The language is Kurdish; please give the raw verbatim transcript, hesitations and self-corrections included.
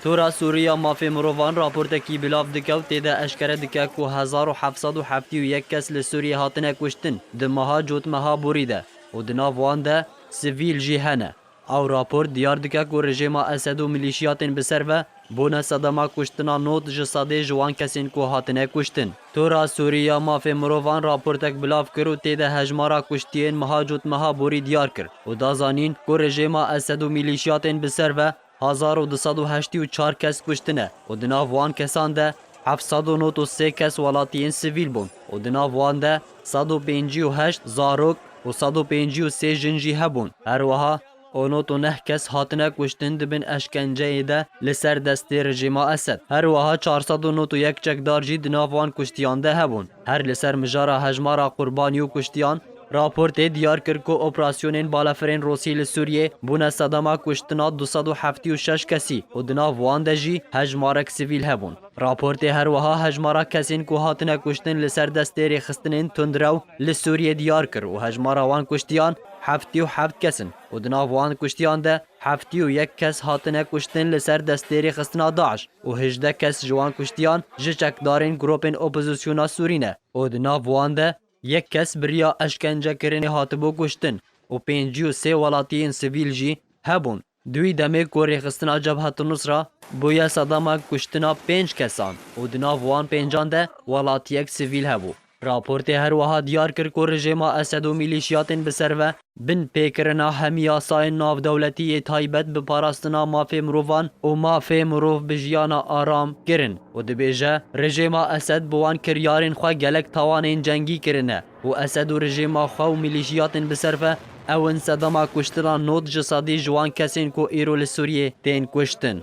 Tora Sûrî ya Mafê Mirovan raportekî bilav dike û tê de eşkere dike ku hezar û heft sed û heftê û yek kes li Sûriyê hatine kuştin di meha cotmeha borî de û di nav wan de sivîl jî hene. Ew raport diyar dike ku rejêma Esed û milîşiyatên bi ser ve bûne sedema kuştina nod ji sedê ji wan kesên ku hatine kuştin. Tora Sûrî ya Mafê Mirovan raportek bilav kir û tê de hejmara kuştiyên meha cotmeha borî diyar kir û da zanîn ku rejêma Esed û milîşiyatên bi ser ve hezar û du sed û heştê û çar kes kuştine û di nav wan kesan de heft sed û nod û sê kes welatiyên sivîl bûn û di nav wan de sed û pêncî û heşt zarok û sed û pêncî û sê jin jî hebûn. Her wiha nod û neh kes hatine kuştin di bin eşkenceyê de li ser destê rejîma Esed. Her wiha çar sed û nod û yek çekdar jî di nav wan kuştiyan de hebûn. Her li ser mijara hejmara qurbanî û kuştiyan, raportê diyar kir ku operasyonên balafirên Rûsî li Sûriyê bûne sedema kuştina du sed û heftê û şeş kesî û di nav wan de jî hejmarek sivîl hebûn. Raportê her wiha hejmara kesên ku hatine kuştin li ser destê rêxistinên tundrew li Sûriyê diyar kir û hejmara wan kuştiyan heftê û heft kes in û di nav wan kuştiyan de heftê û yek kes hatine kuştin li ser destê rêxistina DAIŞ û hejdeh kes ji wan kuştiyan ji çekdarên gropên opozisyona Sûrî ne û di nav wan de yek kes bi riya eşkencekirinê hatibû kuştin û pêncî û sê welatiyên sivîl jî hebûn. Di wî demê ku rêxistina Cebhetu Nusra bûye sedema kuştina pênc kesan û di nav wan pêncan de welatiyek sivîl hebû. Raportê her wiha diyar kir ku rejêma Esed û milîşiyatên bi ser ve bin pêkirina hemî yasayên navdewletî yê taybet bi parastina mafê mirovan û mafê mirov bi jiyana aram kirin û dibêje, rejêma Esed bi wan kiryarên xwe gelek tawanên cengî kirine û Esed û rejêma xwe û milîşiyatên bi ser ve ew in sedema kuştina nod ji sedî ji wan kesên ku îro li Sûriyê tên kuştin.